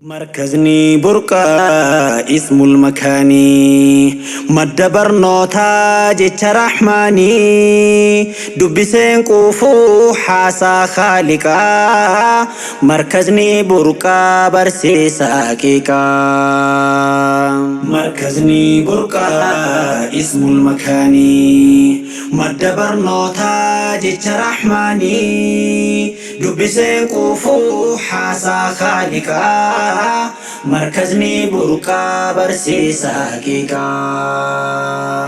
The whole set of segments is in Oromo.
Markazni burqaa ismul makaanii madda barnootaa jecha rahmaanii dubbiseen quufuu haasaa khaaliqaa markazni burqaa barsiisaa qiqaa. Markazni burqaa ismul makaanii madda barnootaa jecha rahmaanii dubbiseen quufuu haasaa khaaliqaa markazni burqaa barsiisaa qiqaa.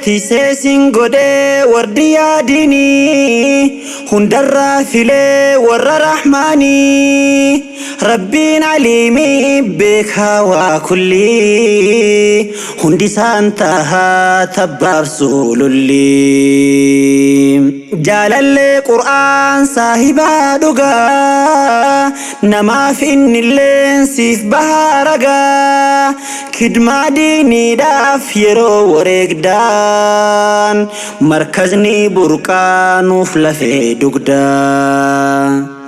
Tiiseesin godhee wardi yaadinii hundarraa filee warra rahmaanii rabbiin aliimii beekaa waa kullii hundi isaan tahaa tabbaaf suulullii. Jaalallee Qur'aan saahibaa dhugaa namaaf innilleen siif bahaa ragaa kidmaa diiniidhaaf yeroo wareegdaan markazni burqaa nuuf lafee dugdaa.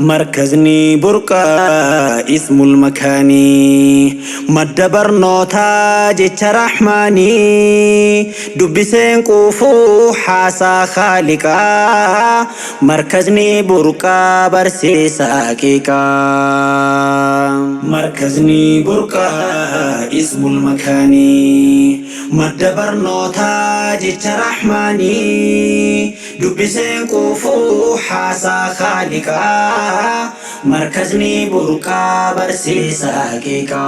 Markazni burqaa ismul makaanii madda barnootaa jecha rahmaanii dubbiseen quufuu haasaa khaaliqaa markazni burqaa barsiisaa qiqaa. Markazni burqaa ismul makaanii madda barnootaa jecha rahmaanii dubbiseen quufuu haasaa khaaliqaa markazni burqaa barsiisaa qiqaa.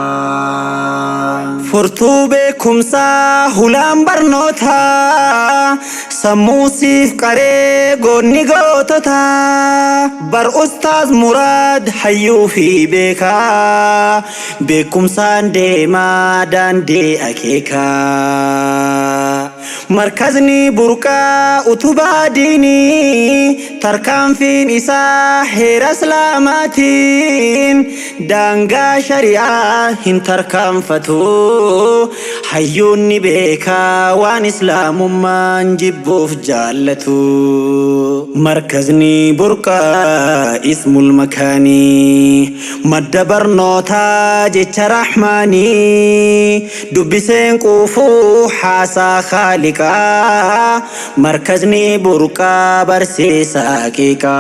Furtuu beekumsaa hulaan barnootaa sammuu siif qaree goonni goototaa bar ustaaz Muraad hayyuu fi beekaa beekumsaan deemaa daandii akeekaa. Markazni burqaa utubaa diinii tarkaanfiin isaa heera islaamaatiin daangaa shari'aa hin tarkaanfatu hayyuun ni beekaa waan islaamummaan jibbuuf jaallatu. Markazni burqaa ismul makaanii madda barnootaa jecha rahmaanii dubbiseen quufuu haasaa khaaliqaa markazni burqaa barsiisaa qiqaa.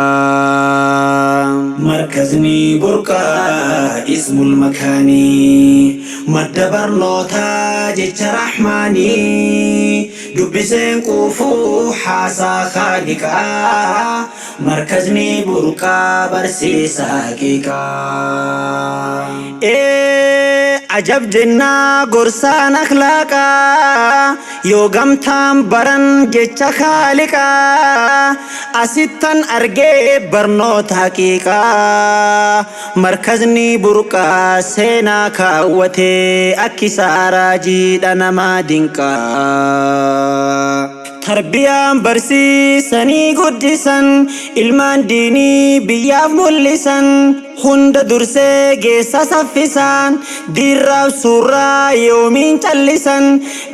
Markazni burqaa ismul makaanii madda barnootaa jecha rahmaanii dubbiseen quufuu haasaa khaaliqaa markazni burqaa barsiisaa qiqaa. Ajab jennaa gorsaan akhlaaqaa yoo gamtaan baran jecha khaaliqaa asittan argee barnoota haqiiqaa markazni burqaa seenaa kaawwatee akkisaa raajiidha namaa dinqaa. Tarbiyaan barsiisanii guddisan ilmaan diinii biyyaaf mul'isan hunda dursee geessa saffisaan diirraaf suurraa yoomiin callisan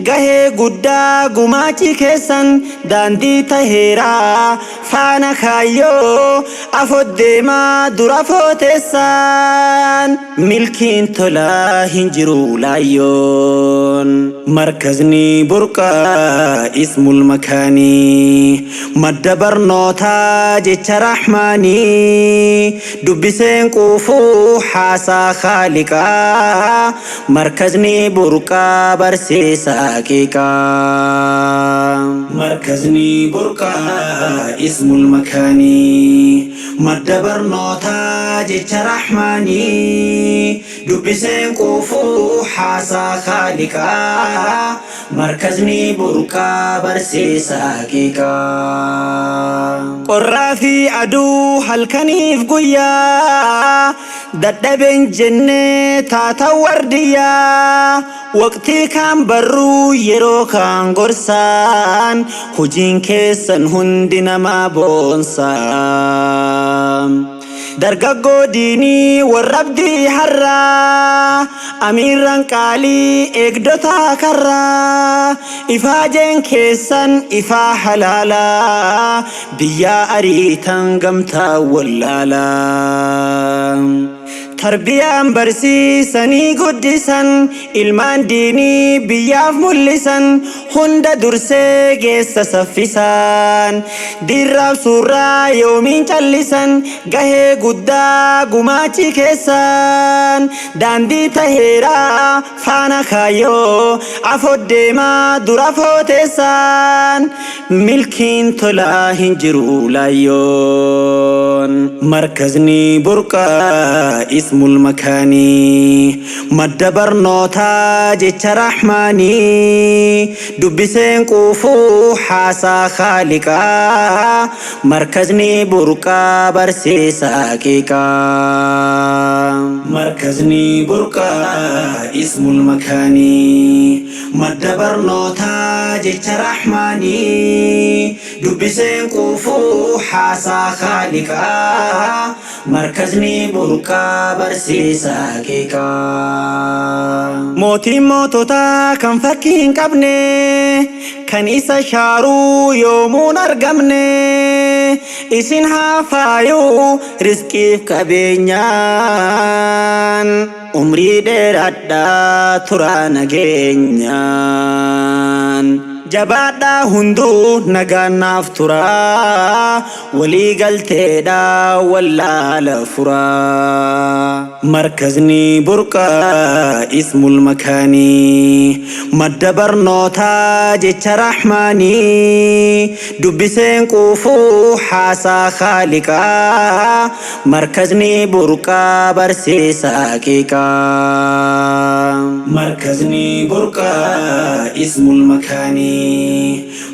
gahee guddaa gumaachii keessan daandii taheeraa faana kaayyoo afoddeemaa dura footeessaan milkiin tolaa hin jiru laayyoon. Markazni burqaa ismul makaanii madda barnootaa jecha rahmaanii dubbiseen quufuu haasaa khaaliqaa markazni burqaa barsiisaa qiqaa. Markazni burqaa ismul makaanii madda barnootaa jecha rahmaanii dubbiseen quufuu haasaa khaaliqaa markazni burqaa barsiisaa qiqaa. Qorraa fi aduu halkaniif guyyaa dadhabeen jennee taata wardiyyaa waqtii kaan barruu yeroo kaan gorsaan hojiin keessan hundi namaa boonsaa. Dargaggoo diinii warra abdii har'aa amiirran qaalii eegdota karraa ifaajeen keessan ifaa halaalaa biyyaa ariitan gamtaa wallaalaa. Tarbiyaan barsiisanii guddisan, ilmaan diinii biyyaaf mul'isan, hunda dursee geessa saffisaan. Dirraaf suuraa yoomiin callisan, gahee guddaa gumaachi keessan. Daandii taheeraa faana kaayyoo, afoo deemaa dura footeessan. Milkiin tolaa hin jiru laayyoon. Markazni Burqaa ismul makaanii, madda barnootaa jecha Rahmaanii, dubbiseen quufuu haasaa Khaaliqaa, markazni Burqaa barsiisaa qiiqaa. Markazni Burqaa ismul makaanii, madda barnootaa jecha Rahmaanii, dubbiseen quufuu haasaa Khaaliqaa, markazni Burqaa barsiisaa qiiqaa. Mootiin moototaa kan fakkii hin qabne, kan isa shaaruu yoomuun argamne, isin haa faayuu rizqiif qabeenyaan, umrii dheeradhaa turaa nageenyaan. Jabaadhaa hunduu nagaan naaf turaa, walii galteedhaa wallaala furaa. Markazni Burqaa ismul makaanii, madda barnootaa jecha Rahmaanii, dubbiseen quufuu haasaa Khaaliqaa, markazni Burqaa barsiisaa qiiqaa. Markazni Burqaa ismul makaanii,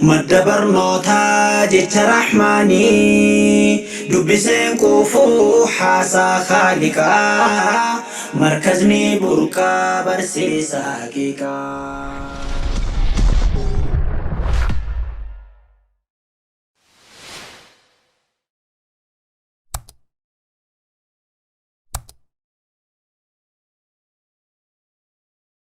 madda barnootaa jecha Rahmaanii, dubbiseen quufuu haasaa Khaaliqaa, markazni Burqaa barsiisaa qiiqaa.